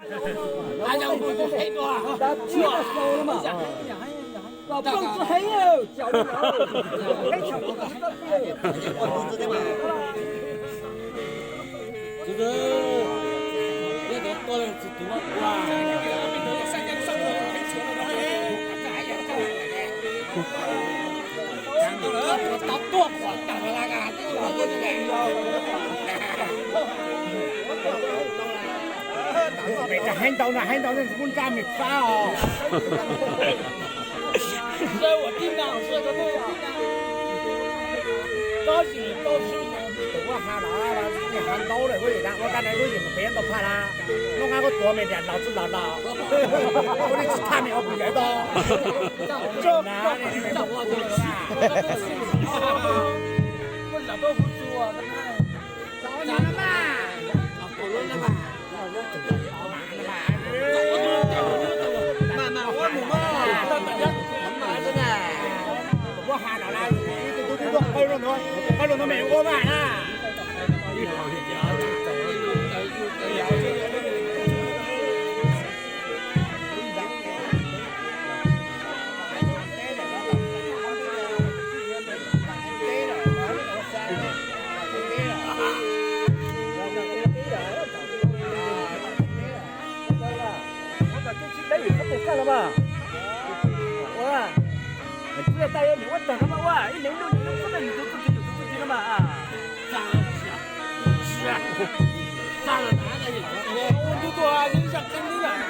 Ua, poob tsis heev, cov no. Pem heev ntau no, heev ntau no kuv nraj me fab os. Ua ha lawm, ha ntau lawm, ua tas na, lub yeem pem ntau phaj na. Lub nqaj koj tuav me niam laus txwj laus laus, ua li tsis thaj me ua kuv yawm tau. Ua ha no na, ib tug tub tub tuaj qawb lub no, qawb lub no me ua mas na. Ua, tsis tas yuav mus ua tag no mas ua ib leeg lub tus tub tub tub tub no mas. Ua ntu tuaj yeej zaj qeeb lub lawm.